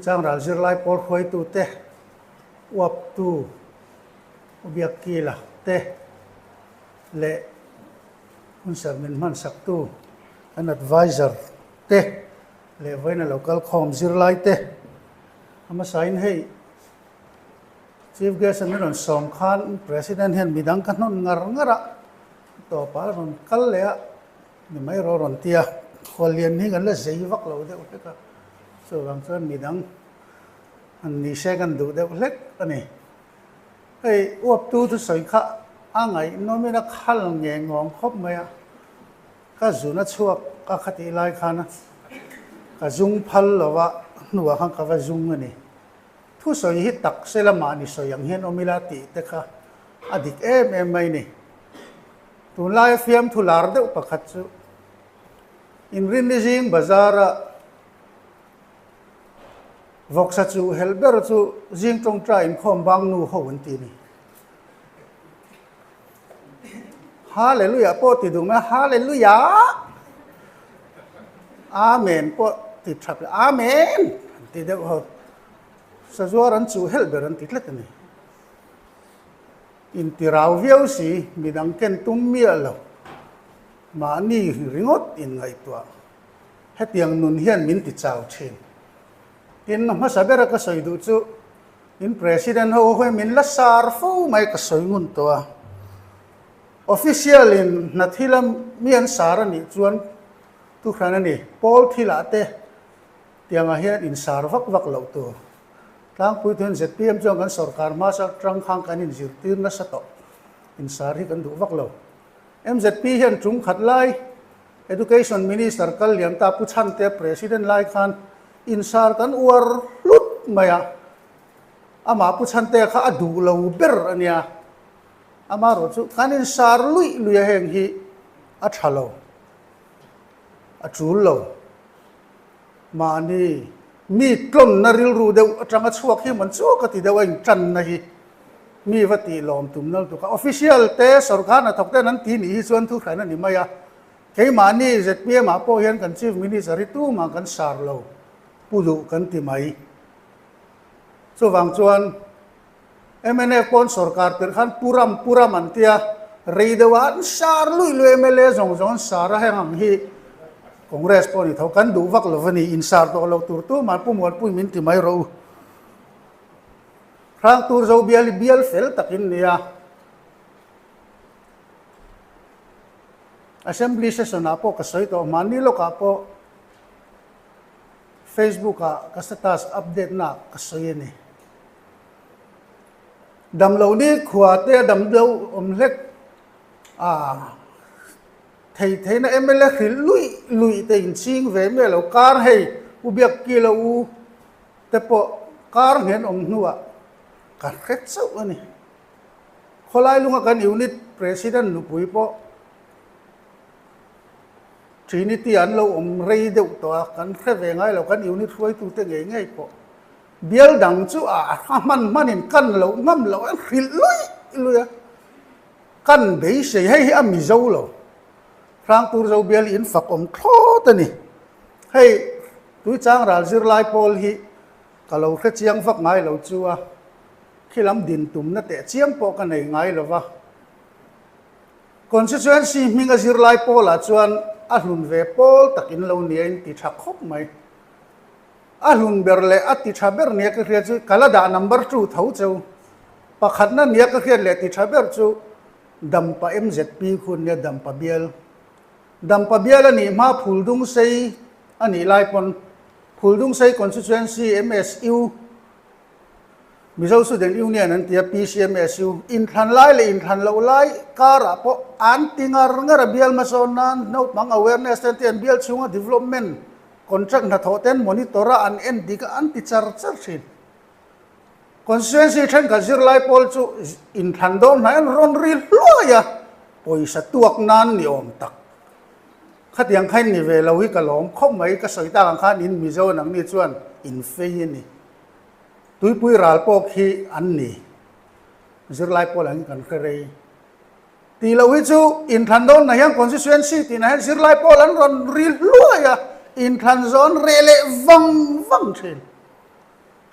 Changral zirlai pawl hruaitute, uaptu Ubiakkila te leh hunserh min hmansaktu an advisor te leh vawiina lo kal khawm zirlai te a hmasain hei Chief Guest a min rawn sawm khan President hian midang ka hnawn ngar ngar a, tawpah a rawn kal leh a. Ni mai rawh rawn ti a, khuallian hi kan la zei vak lo deuh hlek a, chuvang chuan midang han ni se kan duh deuh hlek a ni. Hei uaptu thusawi kha a ngaihnawmin a khal nge ngawng khawp mai a, ka zun a chhuak a khatih lai khan ka zung phal lo a, hnuah khan ka va zung a ni. Thusawi hi tak se lamah ni sawi ang hian awm ila tih te kha a dik em em mai ni. Tunlaia fiamthu lar deuh pakhat chu Inrinni zing bazara vawksa chu helh ber chu zing tawngtai inkhawm bang nu ho an ti a ni. Hallelujah pawh ti duh mai a, Hallelujah! Amen pawh ti thap leh Amen an ti deuh ho. Sazuar an chuh helh ber an ti tlat a ni. Intirau viau si, midang ken tum miah lo. Mahni ringawt inngaihtuah. Hetiang nun hian min ti chau thin. Tin, a hmasa bera ka sawi duh chu, in President ho hawi min la sar fo mai ka sawi ngun tawh a. Official in hna thila mi an sar a nih chuan thuhran a ni, pawl thilah te tiangah hian insar vak vak loh tur. Tlangpui tuin zpm chuan kan sorkar hmasa atang khan kan inzirtir nasa tawh. Insar hi kan duh vak lo. Mzp hian tum khat lai Education Minister kal liam ta Pu Chhantea President lai khan insar kan uar hlut mai a. Amah Pu Chhantea kha a duh lo ber a nia. Amaherawh chu kan insar luih luih a heng hi a tha lo, a tul lo. Mahni mi tlawnna rilru deuh atanga chhuak hi man chu ka ti deuh a intanna hi mi va tih lawm tum nal tuk a. Official te sorkar hnathawk ten an ti nih hi chuan thu hran a ni mai a. Keimahni zpm ah pawh hian kan Chief Minister hi tumah kan sar lo pu duh kan ti mai. Chuvang chuan Mnf pawn sorkar tirh khan pu ram pu ram an tia, rei deuh a an sar luih luih mla zawng zawng an sar a heng ang hi Congress pawh ni tho kan duh vak lo a ni, insar tawh lo tur tumah Pu Mualpui min ti mai rawh u. Hrangtur zo bial hi bial fel takin nia. Assembly session ah pawh ka sawi tawh hmanni lawkah pawh Facebook ah ka status update na ka sawi a ni. Damlo ni khua te a dam deuh awm hlek a, thei theihna mla hrilh luih luih te inching ve miah lo kar hei u biak kilo u te pawh kar nghen awm hnuah ka hre chauh a ni. Khawlai lunga kan unit president nupui pawh Trinity an lo awm rei deuh tawh a, kan hre ve ngai lo kan unit hruaitute ngei ngei pawh. Bial dang chu a hman hmanin kan loh ngam loh a hrilh luih luih a, kan beisei hei hi a Mizo lo. Hrangtur zo bial hi in fak awm thlawt a ni. Hei Tuichang ral zirlai pawl hi ka lo hre chiang vak ngai lo chu a, khilam din tumna teh chiam pawh ka nei ngai lo va. Constituency hminga zirlai pawlah chuan a hlun ve pawl tak in lo nia in ti tha khawp mai. A hlun ber leh a ti tha ber nia ka hriat chu ka la dah number two tho cheu. Pakhatna nia ka hriat leh ti tha ber chu Dampa MZP khu nia Dampa bial. Dampa bial a nih hma Phuldungsei a nih lai pawn Phuldungsei Constituency MSU Mizo Student Union an ti a PCMSU inthlan lai leh inthlan loh lai karah pawh an ti ngar ngar a bial hmasawn nan naupang awareness te an ti an bial chhunga development Contract hnathawh ten monitor a an en dik a an ti char char thin. Constituency thenkhat zirlai pawl chu inthlan dawn hnai an rawn ri hluai a, pawisa tuak nan ni awm tak. Khatiang kha in ni ve lo hi ka lawm khawp mai, ka sawi tak ang khan in Mizo nangni chuan in fei a ni. Tuipui ral pawk hi an ni. Zirlai pawl ang in kan hre rei. Tih loh hi chu inthlan dawnna hian constituency tihna hian zirlai pawl an rawn ri hluai a, inthlan zawn reh leh vang vang thin.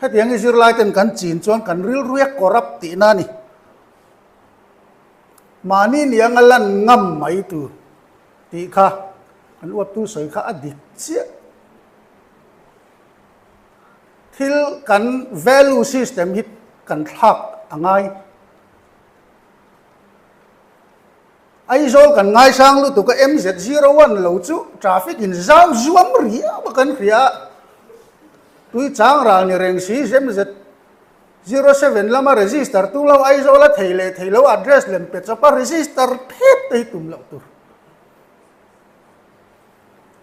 Hetiang hi zirlai ten kan chin chuan kan rilruia corrupt tihna a ni. Mahni ni anga lan ngam mai tur tih kha kan uaptu sawi kha a dik chiah. Thil kan value system hi kan thlak a ngai. Aizawl kan ngaisang lutuk a MZ01 lo chu traffic in zau zuam riau a kan hria a, tui chang ral ni reng si MZ07 lama register tum lo Aizawl a thei leh thei lo address lem pe chawp a register phet te hi tum loh tur.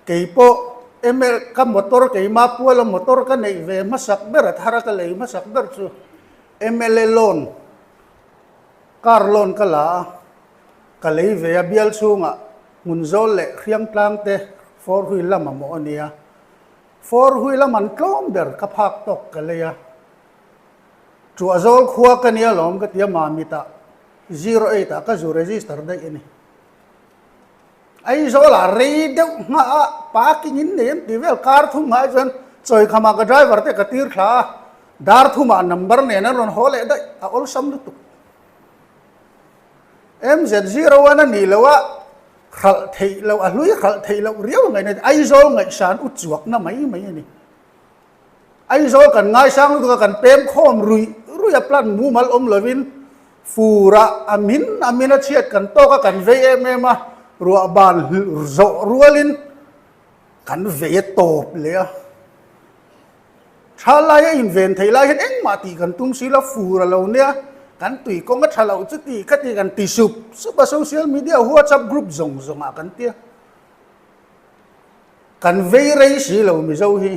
Kei pawh ML ka motor keima puala motor ka neih ve hmasak ber a thar a ka lei hmasak ber chu mla loan car loan ka la a, ka lei ve a bial chhungah hmun zawl leh hriang tlang te four wheel la mamawh a nia. Four wheel a man tlawm ber ka phak tawk ka lei a. Tuah zawl khua ka nia lawm ka ti a Mamitah 08 ah ka zu register daih a ni. Aizawlah rei deuh nghah a parking in nei an tih vel car thum nghah chuan chawikhamah ka driver te ka tir thla a, dar thumah number nen an rawn haw leh daih a awlsam lutuk. MZ01 a nih loh a hralh theih loh a hlui hralh theih loh riau ngaihna Aizawl ngaihsan u chuakna mai mai a ni. Aizawl kan ngaisang lutuk a, kan pem khawm ruih ruih a, plan mumal awm lovin furah a min a min a chhiat kan tawk a, kan vei em em a, ruah ban zawh rualin kan vei a tawp leh a. Tha laia inven theih lai hian engmah tih kan tum si lo, fur a lo nia, kan tui kawng a tha loh chu tih kha tih kan ti sup sup a, social media whatsapp group zawng zawngah kan tia. Kan vei rei si lo Mizo hi.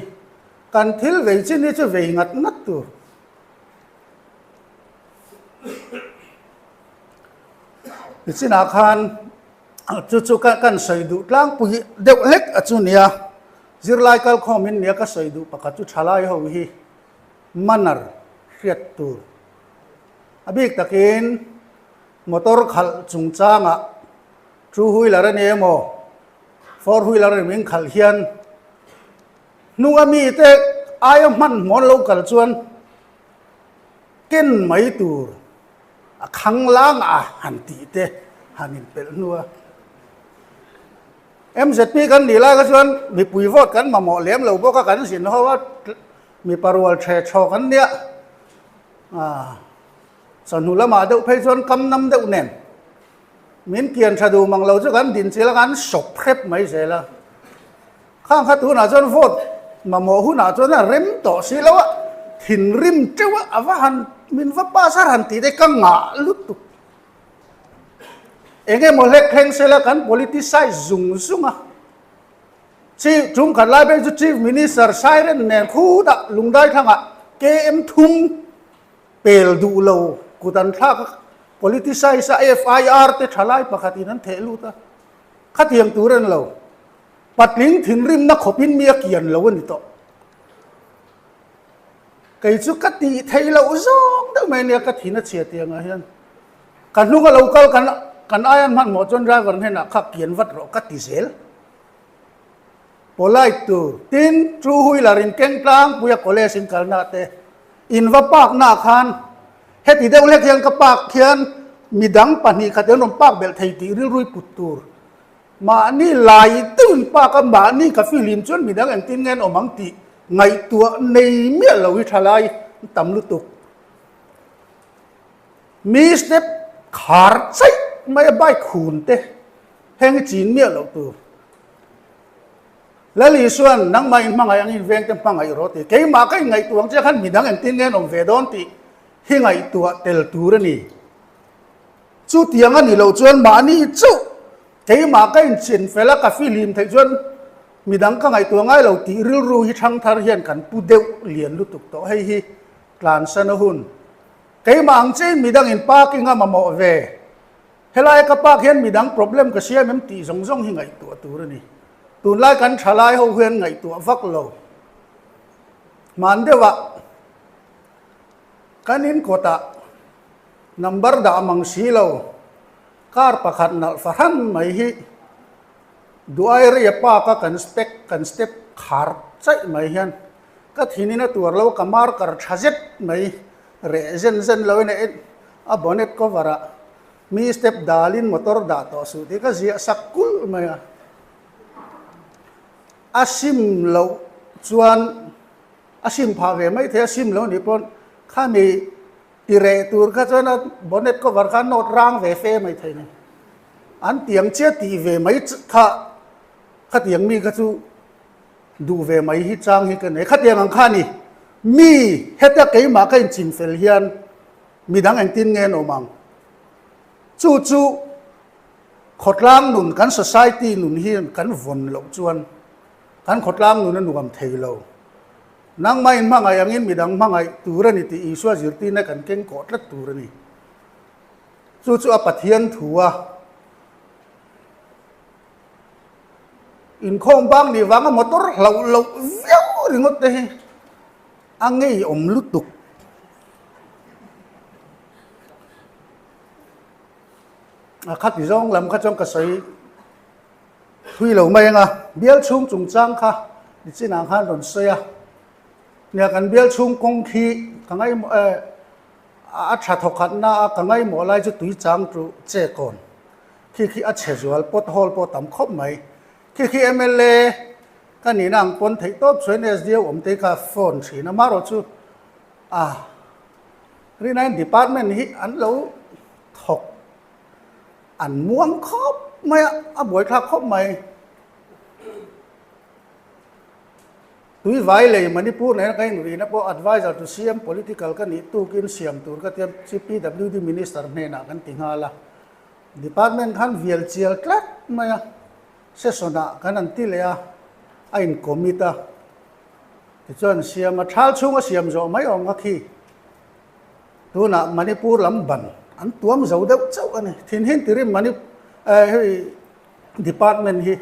Kan thil vei chin hi chu vei ngat ngat tur. Nichinah khan chu chu kan sawi duh tlangpui deuh hlek a chu nia. Zirlai kalkhawm in nia ka sawi duh pakhat chu thalai ho hi manner hriat tur. A bik takin motor khalh chungchangah two wheeler a ni emaw Four wheeler in min khalh hian hnunga mite aia hmanhmawh an lo kal chuan ken mai tur a khang lang a han tih te han inpelh hnu a. MZP kan nih lai kha chuan mipui vote kan mamawh lem lo bawk a, kan zin ho a, mipa rual ṭhe chhawk an nia. Chawhnu lamah deuh phei chuan kam nam deuh nen. Min kian tha duh mang lo chu kan din chil a, kan sawp hrep mai zel a. Khang kha tunah chuan vote mamawh hunah chuan a rem tawh si lo a, thinrim teuh a, a va han min va pass a han tih te ka ngah lutuk. Eng emaw hlek thleng sela kan politicize zung zung a. Chief tum khat lai phei chu Chief Minister siren nen khutah lungdai thlangah KM thum Pel duh lo kut an thlak a, politicize a FIR te thalai pakhat in an theh lut a, khatiang tur en lo, patling thinrimna khawp in mi a kian lo a ni tawh. Kei chu ka tih theih loh zawng deuh mai ania ka thin a chhia tiang ah hian ka hnung a lo kal kan kan aian hmanhmawh chuan driver hnenah kha kian vat rawh ka ti zel. Polite tur tin two wheeler in keng tlangpui a college in kalna te in va park na khan heti deuh hlek hian ka park hian midang pahnih khat an rawn park belh thei tih rilrui put tur mahni lai deuh in park a mahni ka fihlim chuan midang engtin nge an awm ang tih ngaihtuah nei miah lo hi thalai an tam lutuk mi step khar chaih mai a bike hun te heng hi chin miah loh tur. Lal Isuan, Nangmah in hmangaih angin vengte hmangaih rawh tih keimah ka inngaihtuah ang che khan midang engtin nge an awm ve dawn tih hi ngaihtuah tel tur a ni. Chutiang a nih loh chuan mahni chauh keimah ka inchin fel a, ka fihlim theih chuan midang ka ngaihtuah ngai lo tih rilru hi thangthar hian kan pu deuh lian lutuk tawh. Hei hi tlansan a hun. Keimah ang chiahin midang in parking a mamawh ve. Helaia ka park hian midang problem ka siam em tih zawng zawng hi ngaihtuah tur a ni. Tunlai kan thalai ho hian ngaihtuah vak lo. Hman deuhah kan in kawtah number dah mang si lo car pakhat nalh fahran mai hi Duairia park a kan spec kan step khar chaih mai hian. Ka thinin a tuar lo, ka marker tha zet mai reh zen zen lo in a en a bonnet cover ah mi step dalin motor dah tawh suh tih ka ziah sak kulh mai a. A sim loh chuan a sim phah ve mai thei a, sim lo nih pawn khami ti reh tur kha chuan a bonnet cover kha a nawt rang ve fe mai thei ni. An tiang chiah tih ve mai kha khatiang mi kha chu duh ve mai hi chang hi ka nei. Khatiang ang kha a ni. Mi heta keimah ka inchim fel hian midang engtin nge an awm ang? Chu chu khawtlang nun, kan society nun hi kan vawn loh chuan kan khawtlang nun a nuam thei lo. Nangmah inhmangaih angin midang hmangaih tur a ni tih Isua zirtirna kan keng kawh tlat tur a ni. Chu chu a Pathian thu a. Inkhawm bang nih vanga motor hlauh loh viau ringawt te hi a ngeiawm lutuk. A khati zawng lam kha chuan ka sawi thui lo mai ang a, bial chhung chungchang kha nichinah khan rawn sawi a, nia kan bial chhung kawng khi ka ngaimawh eh a tha thawkhatna a ka ngaimawh lai chu tui chang chu che kawn. Khi khi a chhe zual pot hole pawh tam khawp mai. Khi khi mla ka nihna ang pawn theih tawp chuan SDO awm te kha phone thin a, amaherawh chu a rinaiin department hi an lo thawk an muang khawp mai a, a buaithlak khawp mai. Tuivai lei Manipur nena ka inrihna pawh Adviser to CM Political ka nih tukin siam tur ka tia PWD Minister hnenah kan ti nghal a. Department khan vial chial tlat mai a, session ah kan han ti leh a, a in commit a, tichuan siam a, thal chhung a siam zawh mai awm kha khi tunah Manipur lam ban an tuam zo deuh chauh a ni. Thinhin tirim Mani eh hei department hi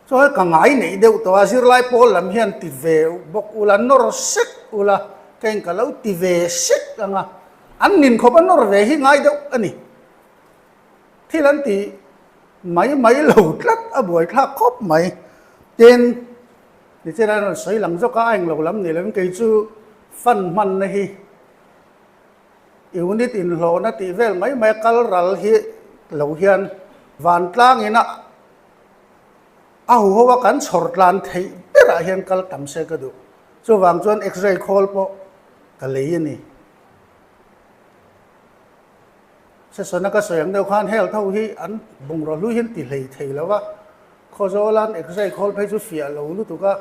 chuan ka ngai neih deuh tawh a, zirlai pawl lam hian ti ve bawk ula, nawr sek ula, ka in ka lo ti ve sek ang a, an nin khawp a nawr ve hi ngai deuh a ni. Thil an ti mai mai lo tlat a buaithlak khawp mai. Tin, nichin a rawn sawi lang zawk a, a englo lam ni lovin kei chu fund hmanna hi unit inhlawhna tih vel mai mai a kal ral hi lo hian vantlang ina a huho a kan chhawr tlan theih berah hian kal tam se ka duh. Chuvang chuan x-ray khawl pawh ka lei a ni. Session-a ka sawi ang deuh khan health ho hi an bungraw hlui hian ti hlei thei lo a, Khawzawla'n x-ray khawl phei chu fiah lo lutuk a,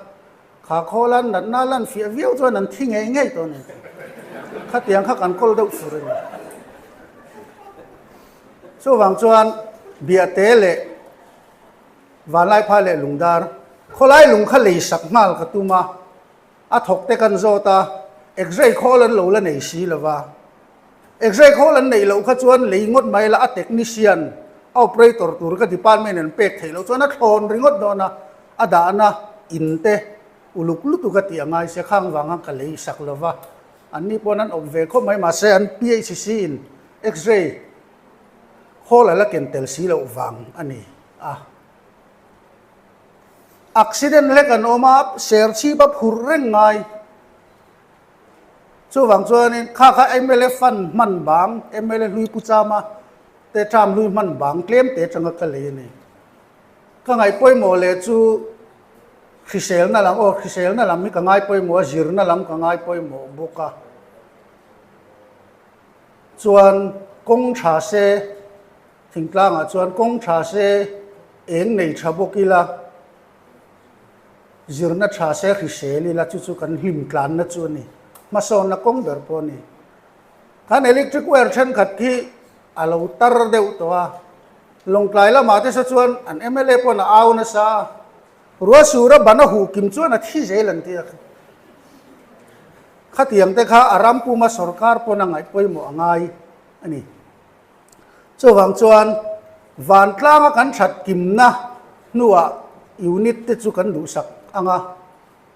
kha khawla'n natna lan fiah viau chuan an thi ngei ngei tawh a ni. Khatiang kha kan kawl deuh fur a ni. Chuvang chuan Biahte leh Vanlaiphai leh Lungdar khawlai lung kha lei sak nghal ka tum a, A thawk te kan zawt a, X-ray khawl an lo la nei si lo va. X-ray khawl an neih loh kha chuan lei ngawt mai la a technician, a operator tur ka department an pek theih loh chuan a thlawn ringawt dawn a, a dahna in te uluk lutuk a tih a ngai sia khang vanga ka lei sak lo va. Anni pawn an awp ve khawp mai mahse an PHC in X-ray khawl a la ken tel si loh vang a ni a. Accident hlek an awm a, ser chhip a phurh reng ngai. Chuvang chuanin kha kha mla fund hman bang, mla hlui pu chama te term hlui hman bang tlem te atanga ka lei a ni. Ka ngaih pawimawh leh chu hriselna lam, aw hriselna lam hi ka ngai pawimawh a, zirna lam ka ngai pawimawh bawk a. Chuan kawng tha se. Thingtlangah chuan kawng tha se, eng nei tha bawk ila, zirna tha se hrisel ila chu chu kan hlim tlanna chu a ni. Hmasawnna kawng ber pawh a ni. Kan electric wire thenkhat khi a lo tar deuh tawh a, Lawngtlai lamah te saw chuan an mla pawn a au nasa a, Ruasura ban a huh kim chuan a thi zel an ti a. Khatiang te kha a ram puma sorkar pawn a ngaih pawimawh a ngai a ni. Chuvang chuan vantlanga kan that kimna hnuah unit te chu kan duhsak ang a,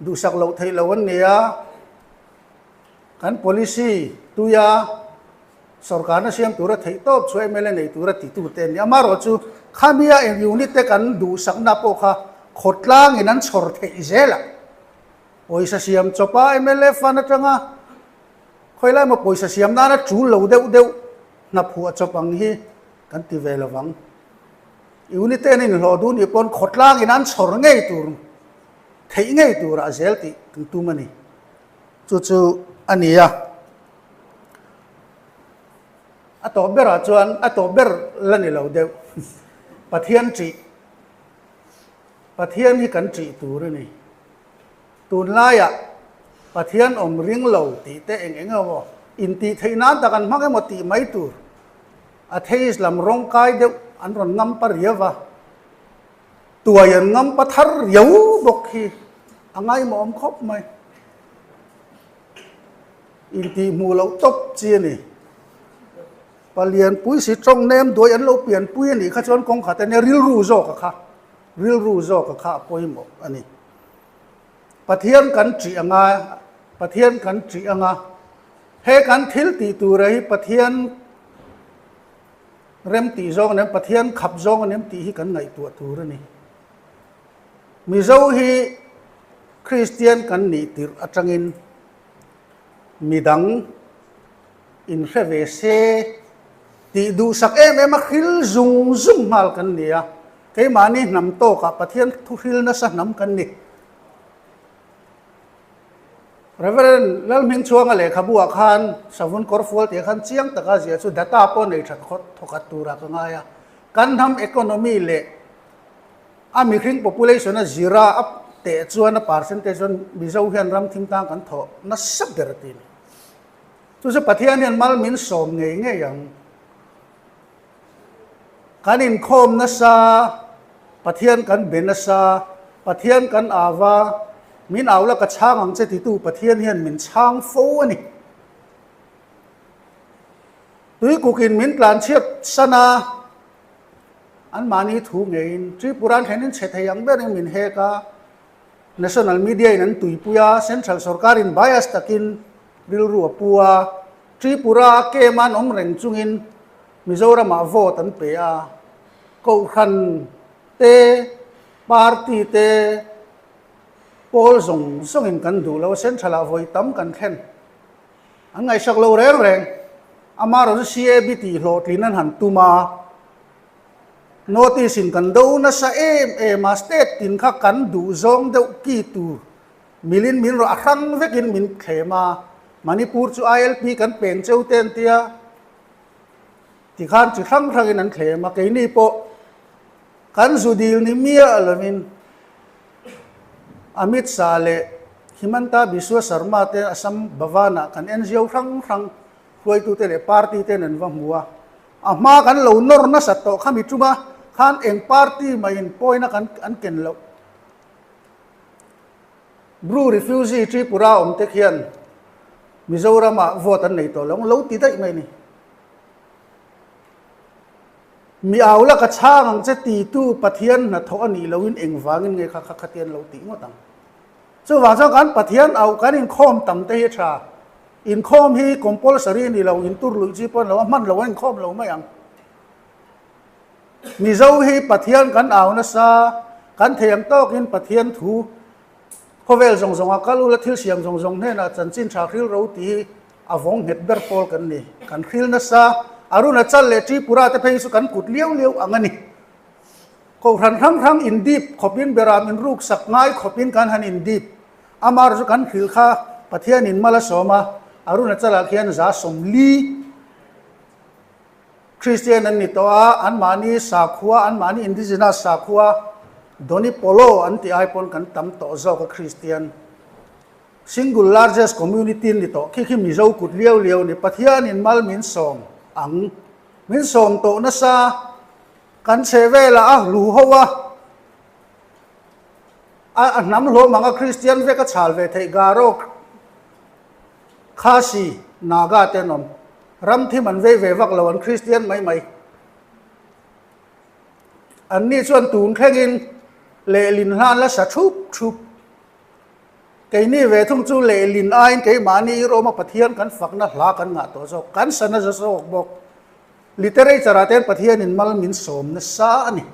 duhsak loh theih loh an ni a, kan policy tuia sorkarna siam tura theih tawp chu mla nei tura titu te an ni. Amaherawh chu khamia eng unit te kan duhsakna pawh kha khawtlangin an chhawr theih zel a. Pawisa siam chawpa mla fund atanga khawilai emaw pawisa siam nana tul lo deuh deuh hna phuah chawp ang hi kan ti ve lo vang. Unit en inhlawh duh nih pawn khawtlang in an chhawr ngei tur theih ngei turah zel tih kan tum a ni. Chu chu a ni a. A tawp berah chuan a tawp ber la ni lo deuh. Pathian ṭih. Pathian hi kan ṭih tur a ni. Tunlaiah Pathian awm ring lo tih te eng eng emaw intih theih nan tak an hmang emaw tih mai tur atheist lam rawng kai deuh an rawn ngam pa riau va, tuai an ngam pa thar riau bawk hi a ngaimawh awm khawp mai. Intih hmuh loh tawp chi a ni. Palianpui si tawng nem duai an lo pianpui a nih kha chuan kawng khat ania rilru zawk a kha, rilru zawk a kha a pawimawh a ni. Pathian kan ṭih anga, Pathian kan ṭih anga, he kan thil tih tura hi Pathian rem tih zawng a ni em, Pathian khap zawng a ni em tih hi kan ngaihtuah tur a ni. Mizo hi Kristian kan nih tirh atangin midang inhre ve se tih duhsak em em a hril zung zung nghal kan ni a, keimahni hnam tawkah Pathian thu hril nasa hnam kan ni. Reverend Lalhmingchhuanga lehkhabu ah khan Savun Kawrfual tih ah khan chiang taka zia chu data pawh nei that thawkhat turah ka ngai a, kan hnam economy leh A mihring population a zira a teh chuan a percentage chuan Mizo hian ram thim tang kan thawh nasa ber a ti a ni. Chu chu Pathian hian mal min sawm ngei ngei ang. Kan inkhawm nasa, Pathian kan be nasa, Pathian kan au a, min au la ka chhang ang che titu Pathian hian min chhang fo a ni. Tuikukin min tlanchhiat san a. Anmahni thu ngeiin Tripura an thlenin chhe thei ang berin min hek a, National Media in an tuipui a, Central sorkarin bias takin rilru a pu a, Tripura a kem an awm reng chungin Mizoramah vote an pe a, Kohhran te, Party te, pawl zawng zawngin kan duh lo a, Central ah vawi tam kan thlen. An ngaihsak lo reng reng. Amaherawhchu CAB tih hlawhtlin an han tum a, notice in kan do nasa em em a, state tin kha kan duh zawng deuh ki tur milin min rawh a hrang vekin min thlem a, Manipur chu ILP kan peng cheu te an tia, tikhan chi hrang hrangin an thlem a, keini pawh kan zu dil ni miah lovin Amit Shah leh Himanta Biswa Sarma te Assam Bhavan-ah kan NGO hrang hrang hruaitute leh party ten an va hmu a. A hma kan lo nawr nasat tawh khami tuma khan eng party mahin pawina kan an ken loh. Bru refugee Tripura awm te khian Mizoram-ah vote an nei tawh lo ang lo ti daih mai a ni. Mi au la ka chhang ang che titu Pathian hnathawh a nih loin engvangin nge kha kha khatian lo tih ngawt ang. Chuvang chuan kan Pathian auh kan inkhawm tam te hi a tha. Inkhawm hi compulsory a ni lo, intur luih chi pawh a ni lo, a hman lo a inkhawm lo mai ang. Mizo hi Pathian kan au nasa, kan thei ang tawkin Pathian thu khawvel zawng zawnga kal ula thil siam zawng zawng hnenah chanchin tha hril ro tih hi A vawng nghet ber pawl kan ni. Kan hril nasa, Arunachal leh Tripura te phei chu kan kut liau liau ang a ni. Kohhran hrang hrang indip khawpin beram inruk sak ngai khawpin kan han indip. Amar chu kan hril kha Pathianin mal a sawm a, Arunachal-ah khian 40 Kristian an ni tawh a, anmahni sakhua, anmahni indigenous sakhua Doni Polo an tih ai pawn kan tam tawh zawk a Kristian. Single largest community ni tawh khi khi Mizo kut liau liau ni Pathianin mal min sawm ang min sawm tawh nasa kan chhe velah a hlu ho a a hnam hlawm ang a Kristian vek a chhal ve theih Garo Khasi Naga te an awm ram thim an vei ve vak lo an Kristian mai mai an ni chuan tun thlengin lehlin hlan la sa thup thup. Keini ve thung chu lehlin aiin keimahni Roma Pathian kan fakna hla kan ngah tawh zawk, kan sa nasa zawk bawk. Literature ah te hian Pathianin mal min sawm nasa a ni.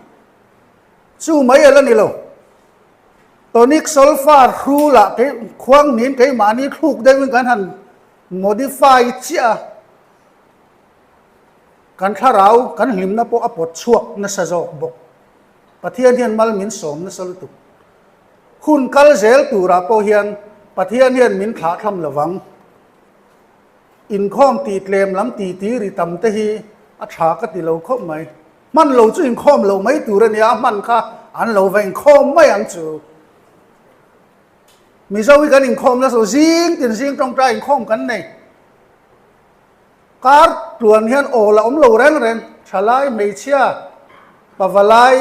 Chu mai a la ni lo. Tonic solfa hrulah kei khuang niin keimahni thluk deuhin kan han modify chiah a, kan thlarau kan hlimna pawh a pawt chhuak nasa zawk bawk. Pathian hian mal min sawm nasa lutuk. Hun kal zel turah pawh hian Pathian hian min thlah thlam lovang. Inkhawm tih tlem lam ti ti ri tam te hi a tha ka ti lo khawp mai. Hman lo chu inkhawm loh mai tur a nia, a hman kha an lo va inkhawm mai ang chu. Mizo hi kan inkhawm nasa lo, zing tin zing tawngtai inkhawm kan nei. Kar tluan hian awl a awm lo reng reng, thalai, hmeichhia, pavalai,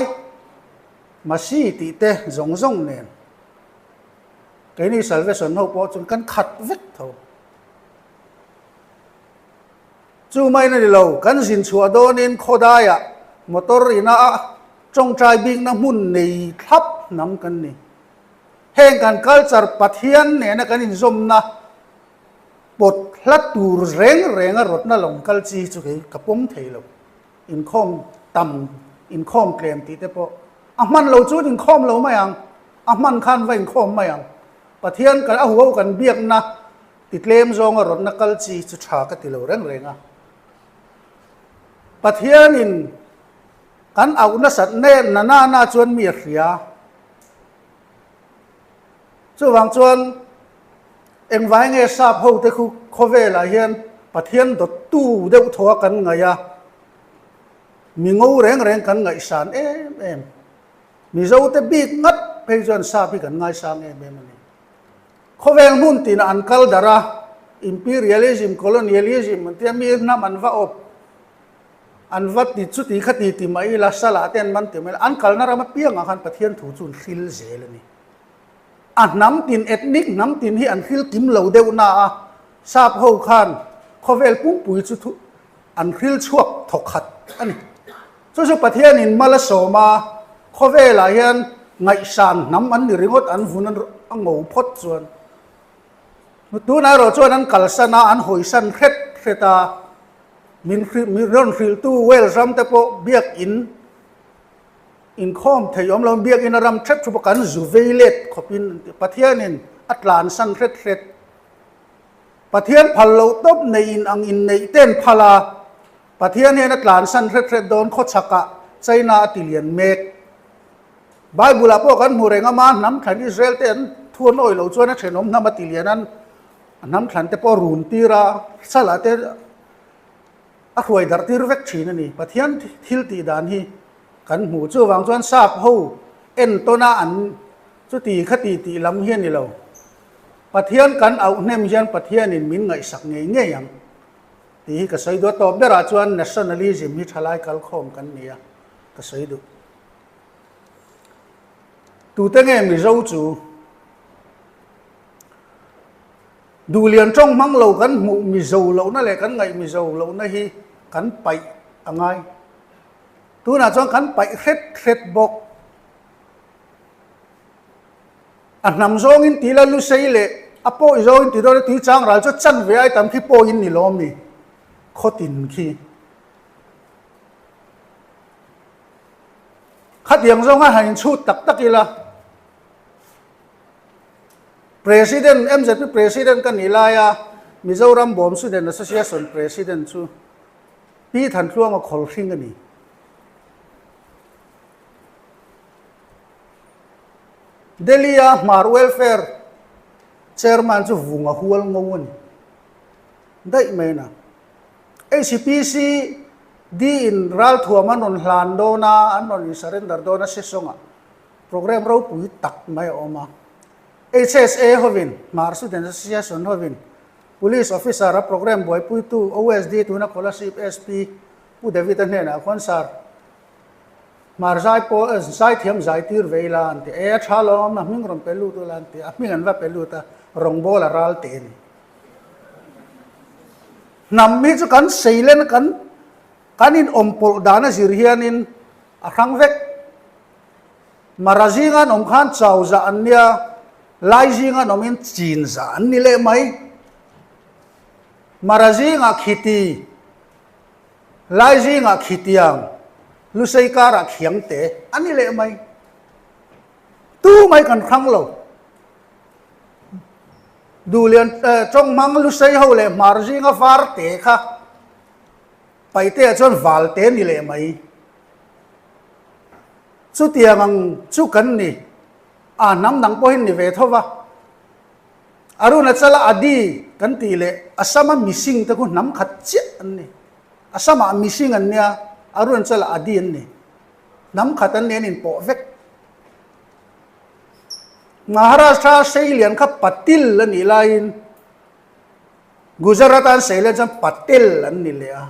masi tih te zawng zawng nen. Keini Salvation ho pawh chuan kan khat vek tho. Chu main a ni lo, kan zin chhuah dawnin khawdaiah motor ina a tawngtai bikna hmun nei thlap hnam kan ni. Heng kan culture Pathian nena kan inzawmna pawt hla tur reng renga rawtna lawng kal chi chu kei ka pawm thei lo. Inkhawm tam, inkhawm tlem tih te pawh a hman lo chuan inkhawm lo mai ang, a hman khan va inkhawm mai ang. Pathian kan a huho kan biakna Ti tlem zawnga rawtna kal chi chu tha ka ti lo reng reng a. Pathianin kan auh nasat nen na na na chuan mi a hria. Chuvang chuan engvai nge sap ho te khu khawvelah hian Pathian dawttu deuh thaw a kan ngaih a, mi ngo reng reng kan ngaihsan em em. Mizo te bik ngat phei chuan sap hi kan ngaisang em em a ni. Khawvel hmun tinah an kal darh a, imperialism, colonialism an tia mi hnam an va awp, an va ti chuti kha ti ti mai ila, salah te an man ti mai ila, an kalna ram apiangah khan Pathian thu chu an hril zel a ni. A hnam tin, ethnic hnam tin hi an hril kim lo deuh na a, sap ho khan khawvel pumpui chu thu an hril chhuak thawkhat a ni. Chu chu Pathianin mal a sawm a, khawvelah hian ngaihsan hnam an ni ringawt an vun a ngo phawt chuan. Tunah erawh chuan an kalsan a, an hawisan hret hret a, min rawn hrilhtu Wales ram te pawh biakin inkhawm thei awm lo, biakin a ram hrep hrep a kan zu vei let khawpin Pathianin a tlansan hret hret. Pathian phal loh tawp neih in ang inneih ten phal a, Pathian hian a tlansan hret hret dawn khawchhakah China a ti lian mek. Bible ah pawh kan hmu reng a, ma hnam thlan Israel te an thu an awih loh chuan a thenawm hnam a ti lian an a hnam thlan te pawh a run tir a, salah te a hruai darh tir vek thin a ni. Pathian thil tih dan hi kan hmu. Chuvang chuan sap ho entawn a an chuti khati tih lam hi a ni lo. Pathian kan auh hnem hian Pathianin min ngaihsak ngei ngei ang. Tih hi ka sawi duh a, tawp berah chuan nationalism hi thalai kalkhawm kan ni a, ka sawi duh. Tute nge Mizo chu? Duhlian tawng hmang lo kan hmuh Mizo lohna leh kan ngaih Mizo lohna hi kan paih a ngai. Tunah chuan kan paih hret hret bawk. A hnam zawngin tih la lusei leh a pawi zawngin tih dawn a tui chang ral chu chan ve ai tam khi pawiin ni lawm ni khawtin khi. Khatiang zawnga han inchhut tak tak ila President MZP President ka nih laia Mizoram Bawm Student Association President chu Pi Thantluanga Khawlhring a ni. Delhi-a Hmar Welfare Chairman chu vung a hual ngo a ni daih mai na. HPC D-in ralthuam an rawn hlan dawn a, an rawn in-surrender dawn a session-ah programme ropui tak mai a awm a. HSA hovin, Hmar Student Association hovin Police Officer-a programme buaipuitu OSD tuna Kolasib SP Pu David-a hnenah khuan Sir, Hmar zai pawh zaithiam zai tir ve ila an ti. E a tha lo a hming rawn pe lut ula an ti. A hming an va pe lut a, rawngbâwl a ral teh a ni. Hnam hi chu kan seilen kan kan inawm pawlh dan a zir hianin a hrang vek. Mara zinga an awm khan chau zah an nia, lai zinga an awmin chin zah an ni leh mai. Mara zingah khiti. Lai zingah khitiang, Lusei karah khiangte a ni leh mai. Tu mai kan hrang lo. Duhlian tawng hmang Lusei ho leh Hmar zinga var te kha Paihte ah chuan val te ni leh mai. Chutiang ang chu kan ni. A hnam dang pawhin ni ve tho va. Arunachala Adi kan tih leh Assam-a Mising te khu hnam khat chiah an ni. Assam-ah Mising an nia, Arunachala Adi an ni. Hnam khat an ni an inpawh vek. Maharashtra Seilian kha Patil a nih laiin Gujarat-a an Seilian chuan Patel an ni leh a.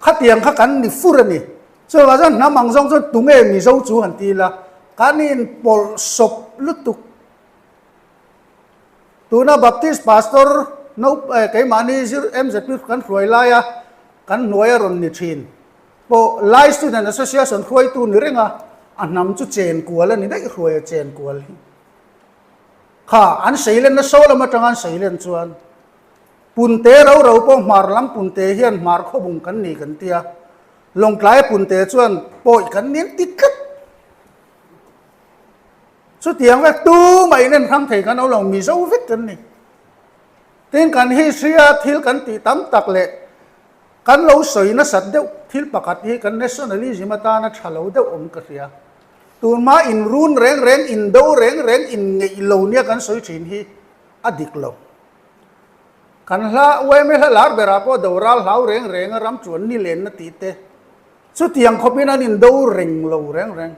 Khatiang kha kan ni fur a ni. Chuvangah chuan hnam ang zawng chuan tunge Mizo chu han ti ila, kan inpawlh sawp lutuk. Tuna Baptist Pastor no keimahni zir MZP kan hruai laia kan hnuai a rawn ni thin pawh Lai Student Association hruaitu ni reng a, a hnam chu chen kual a ni daih hruai a chen kual hi. Kha an seilenna saw lam atanga an seilen chuan Punte ro ro pawh hmar lam punte hian hmar khawbung kan ni kan tia, Lawngtlaia punte chuan pawi kan ni an ti tlat. Chutiang vek tumah in en hrang thei kan awm lo, Mizo vek kan ni. Tin kan history a thil kan tih tam tak leh kan lo sawi nasat deuh thil pakhat hi kan nationalism atana tha lo deuh awm ka hria. Tunhma in run reng reng, in do reng reng, in ngeih lo nia kan sawi thin hi a dik lo. Kan hla yma hla lar berah pawh do ral hlau reng reng a ram chuan ni lenna tih te chutiang khawpin an in do reng lo reng reng.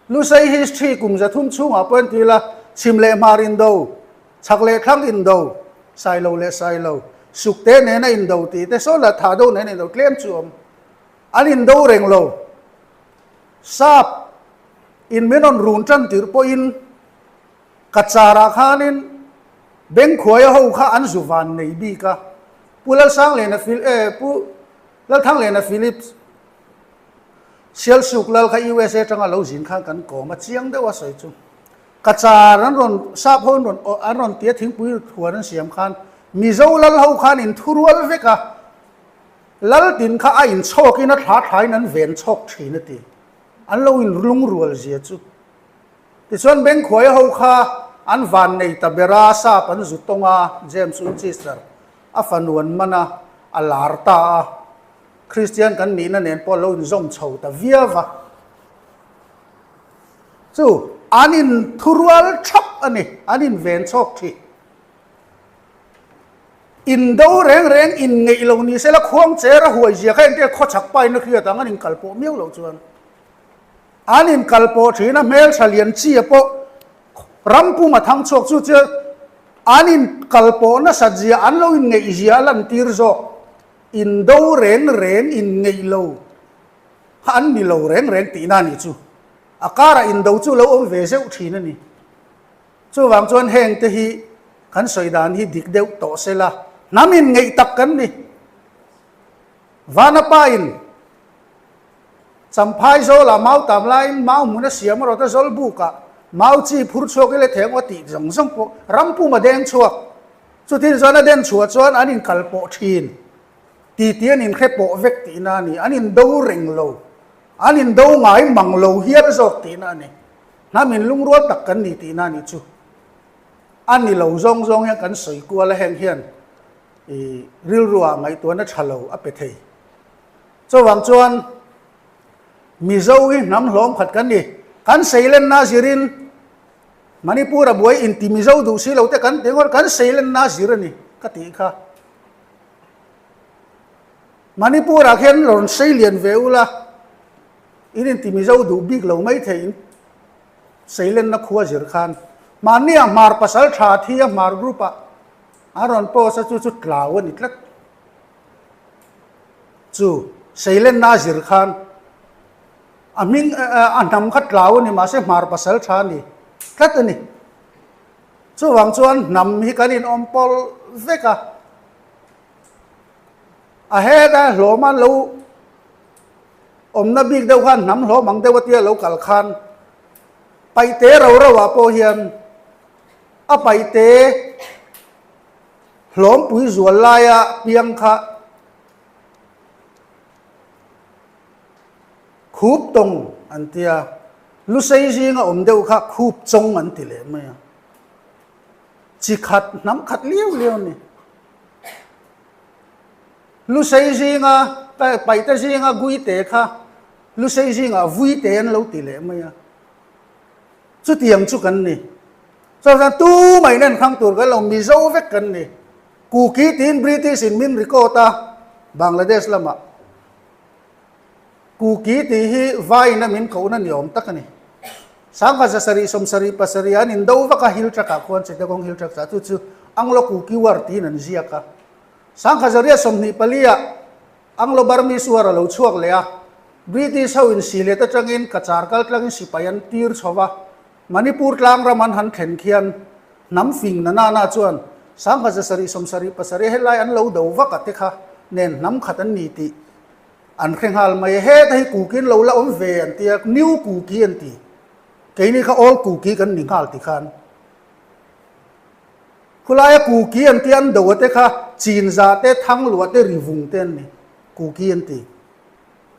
Lusei history kum 300 chhungah pawh entir la, chhim leh hmar indo, chhak leh thlang indo, sailo leh sailo, sukte nena indo tih te saw lah thah do nena indo tlem chu awm. An indo reng lo. Sap in min rawn run tan tirh pawhin Kacharah khanin Bengkhuaia ho kha an zu van nei bik a, Pu Lalsanglena Phil eh Pu Lalthanglena Philips, Sialsuk lal kha USA atanga lo zin khan kan kawm a, chiang deuh a sawi chu. Ka car an rawn sap ho an rawn an rawn tia thingpui thuan an siam khan Mizo lal ho khan in thurual vek a, lal tin kha a inchhawk in a thla thla in an ven chhawk thin a ti. An lo in lungrual zia chu. Tichuan Bengkhuaia ho kha an van nei ta ber a, sap an zu tawng a, James Winchester a fanu an man a, a lar ta a. Kristian kan nihna nen pawh lo inzawm chho ta viau va. Chu an inthurual thap a ni, an inven chhawk thin. Indo reng reng inngeih lo ni sela khuang cher a huai zia kha entir khawchhak pain a hriat ang an inkalpawh miau loh chuan an inkalpawh thin a, hmeltha lian chi a pawh ram pum a thang chhuak chu chu an inkalpawh nasat zia an lo inngeih zia a lantir zawk. Indo reng reng in ngeih lo kha an ni lo reng reng tihna a nih chu. A karah indo chu lo awm ve zeuh thin a ni. Chuvang chuan heng te hi kan sawi dan hi dik deuh tawh se la, hnam in ngeih tak kan ni. Vanapa in Champhai zawlah mau tam laiin mau hmun a siam a rawt a zawl bukah mau chi phur chhuak ila theng aw tih zawng zawng pawh ram pum a deng chhuak. Chutin chuan a den chhuah chuan an inkal pawh thin ti ti an inhre pawh vek tihna a ni. An indo reng lo, an indo ngai mang lo hial zawk tihna a ni. Hnam inlungrual tak kan ni tihna a nih chu. A ni lo zawng zawng hian kan sawi kual a heng hian i rilruah ngaihtuahna tha lo a pe thei. Chuvang chuan Mizo hi hnam hlawm khat kan ni. Kan seilenna zirin Manipur a buai inti Mizo duh si lo te kan ti ngawt kan seilenna zir a ni ka tih kha. Manipur ah khian rawn sei lian ve ula in inti Mizo duh bik lo mai thei in seilenna khua zir khan mahni ah hmar pasal tha thi a hmar group ah an rawn post a chu chu tlau a ni tlat. Chu seilenna zir khan A hming a hnam kha tlau a ni mahse hmar pasal tha a ni tlat a ni. Chuvang chuan hnam hi kan inawm pawlh vek a. A heta hlawm a lo awmna bik deuh khan hnam hlawm ang deuh a tia lo kal khan paihte ro ro ah pawh hian a paihte hlawmpui zual laia piang kha Khup tawng an tia. Lusei zinga awm deuh kha khup chawng an ti leh mai a. Chi khat, hnam khat liau liau a ni. Lusei zinga, Paihte zinga Guite kha Lusei zingah Vuite an lo ti leh mai a. Chutiang chu kan ni. Chuan tu mai nen khang tur kan lo Mizo vek kan ni. Kuki tiin British in min record a Bangladesh lamah. Kuki tih hi vaina min kohna ni awm tak a ni. Sangha zasarih sawmsarih pasarih an indo vak a hill track ah khuan Chittagong hill track ah chu chu Anglo Kuki War tiin an ziak a. Sangha zariat 24 ah Anglo Burmese War a lo chhuak leh a, British ho in Sylhet atangin Cachar kal tlangin sipai an tir chho va, Manipur tlang ram an han thlen khian hnam fing na na na chuan Sangha zasarih 77 helai an lo do vak a te kha nen hnam khat an ni tih an hre nghal mai. Heta hi Kuki an lo la awm ve an tia, New Kuki an ti. Keini kha Old Kuki kan ni nghal ti khan. Khulaia Kuki an tia an do a te kha Chinza te, Thanglua te, Rivung te an ni. Kuki an ti.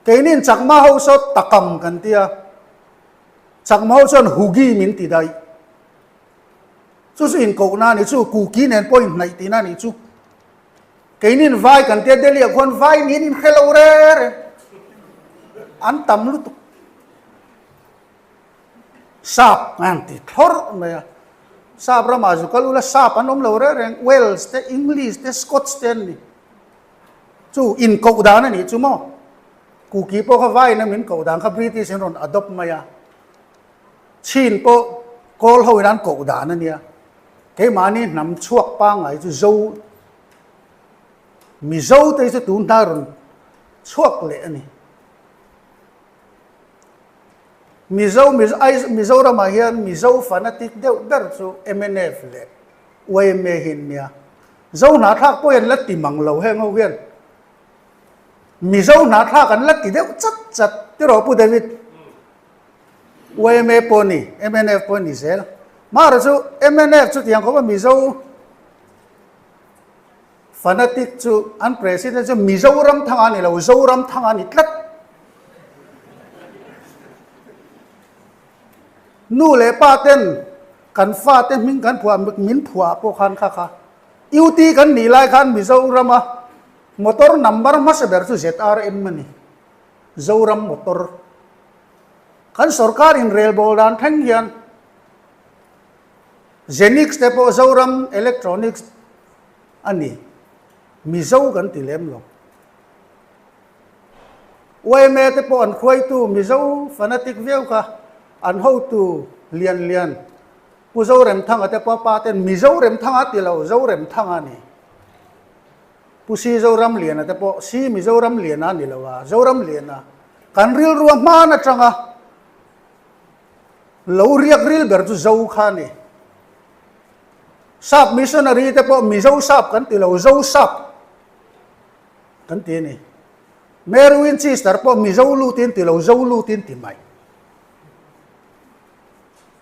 Keini'n Chakma ho saw Takam kan tia. Chakma ho chuan Hugi min ti daih. Chu chu inkohna a ni chu, Kuki nen pawh inhnaih tihna a nih chu. Keini'n vai kan tia Delhi ah khuan vai niin inhre lo re re. An tam lutuk. Sap an ti thlawrh mai a. Sap ramah zu kal ula sap an awm lo reng reng, Wales te, English te, Scots te an ni. Chu inkoh dan a nih chu maw? Kuki pawh kha vaiin a min koh dan kha British in rawn adopt mai a. Chin pawh Kawl ho in an koh dan a nia. Keimahni hnam chhuak pangngai chu Zo, Mizo te hi chu tun hnai rawn chhuak leh a ni. Mizo, Mizoramah hian Mizo fanatic deuh ber chu mnf leh yma hi an nia. Zo hnahthlak pawh hi an la ti mang lo heng ho hian. Mizo hnahthlak an la ti deuh chat chat tiraw Pu David? Yma pawh a ni, mnf pawh a ni zel. Mahra chu mnf chutiang khawpa Mizo Fanatic chu an president chu Mizoram thanga a ni lo, Zoram thanga a ni tlat. Nu leh pa ten kan fate hming kan phuah min phuah pawh khan kha kha UT kan nih lai khan Mizorama motor number hmasa ber chu ZRM a ni, Zoram motor. Kan sorkar inrelbawl dan thleng hian Zenix te pawh Zoram Electronics a ni. Mizo kan ti lem lo. Yma te pawh an hruaitu Mizo fanatic viau kha an hotu lian lian Pu Zoremthanga te pawh pa ten Mizo Remthanga ti lo Zoremthanga a ni. Pu Si Zoramliana te pawh Si Mizoramliana a ni lo a, Zoramliana kan rilrua hman atanga Lo riak ril ber chu Zo kha a ni. Sap missionary te pawh Mizo sap kan ti lo, Zo sap kan ti a ni. Mary Winchester pawh Mizo lutin ti lo, Zo lutin ti mai.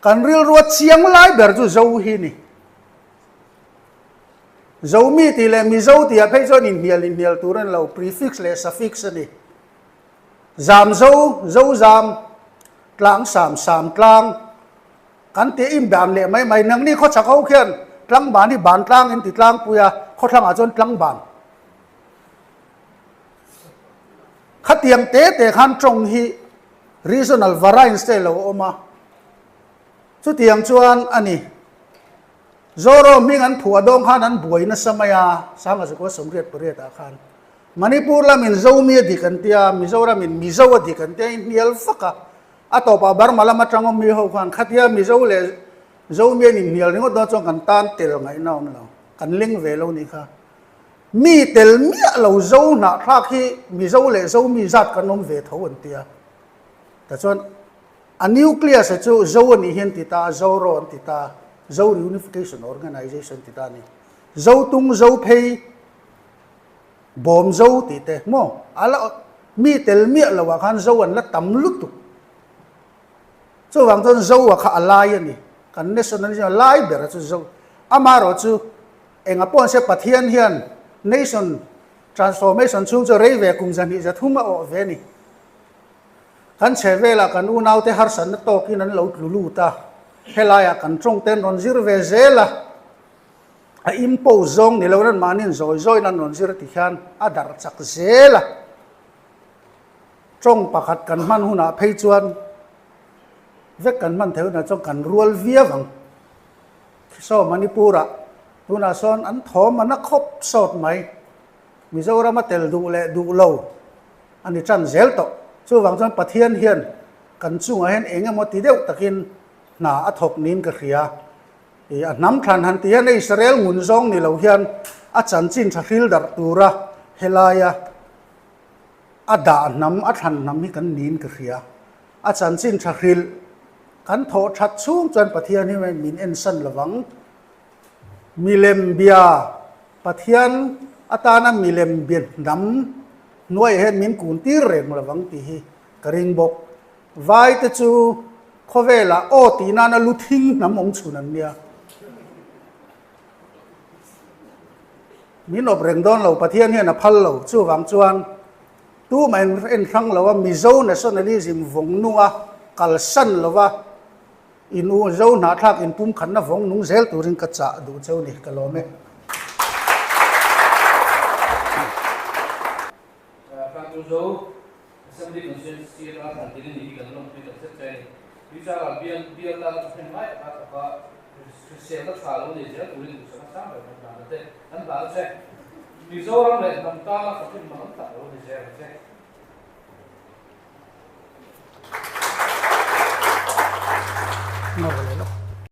Kan rilrua chiang lai ber chu Zo hi a ni. Zomi tih leh Mizo tihah phei chuan inhnial inhnial tur a ni lo, prefix leh suffix a ni. Zam zo, zo zam, tlang sam, sam tlang, kan tih in ban leh mai mai. Nangni khawchhak ho khian tlang ban hi ban tlang in ti tlangpui a, khawthlangah chuan tlang ban. Khatiang te te khan tawng hi regional variants te lo awm a, chutiang chuan a ni. Zoro hming an phuah dawng khan an buai nasa mai a, Sanga Zakua 88 ah khan. Manipur lamin Zomi a dik an tia, Mizoramin Mizo a dik an tia, in hnial vak a. A tawpah Burma lam atang awm mi ho khan khatia Mizo leh Zomi an inhnial ringawt dawn chuan kan tan tel ngaihna awm lo, kan ling ve lo nih kha. Mi tel miah lo Zo hnahthlak hi Mizo leh Zomi zat kan awm ve tho an tia. Tichuan a nucleus a chu Zo a nih hi an ti ta a, Zoro an ti ta a, Zo Reunification Organization ti ta a ni. Zotung, Zophei, Bawm zo tih te maw? A la mi tel miah lo ah khan zo an la tam lutuk. Chuvang chuan zo a kha a lai a ni. Kan nationalism a lai ber a chu zo. Amaherawh chu enga pawh an se Pathian hian nation transformation chhung chu rei ve kum 203 a awh ve a ni. Kan chhehvelah kan unaute harsatna tawkin an lo tlu lut a, helaiah kan tawngte an rawn zir ve zel a, a impose zawng ni loin anmahniin zawi zawiin an rawn zir ti hian a darh chak zel a. Tawng pakhat kan hman hunah phei chuan vek kan hman theih hunah chuan kan rual viau ang. Saw Manipur-ah tunah sawn an thawm a na khawp sawt mai. Mizoram a tel duh leh duh lo a ni tan zel tawh. Chuvang chuan Pathian hian kan chungah hian eng emaw ti deuh takin hna a thawk niin ka hria. Ih a hnam thlan han ti hian Israel ngun zawng ni lo hian a chanchin tha hril darh tura helaia a dah hnam, a thlan hnam hi kan niin ka hria. A chanchin tha hrilh kan thawh that chhung chuan Pathian hi min ensan lovang. Milem bia, Pathian atana milem bia hnam hnuaiah hian min kun tir reng lovang tih hi ka ring bawk. Vai te chu khawvelah aw tih nana lu thing hnam awm chhun an nia. Min awp reng dawn lo, Pathian hian a phal lo. Chuvang chuan tumah en en hrang lo a, Mizo nationalism vawng nunga kalsan lova in u Zo hnahthlak inpumkhatna vawng nung zel turin ka chah duh cheu ni, ka lawm e. Hrangtu Zo Assembly Constituency atanga thlan tir a ni hi kan lawmpui tak zet che a ni. Tuichangah bial bial tana thahnem ngai taka thawka hriselna tha lo nei zel turin duhsakna sang ber kan hlan a che. Kan hlan a che. Mizoram leh hnam tana fahrin mangan tak lo ni zel ang che.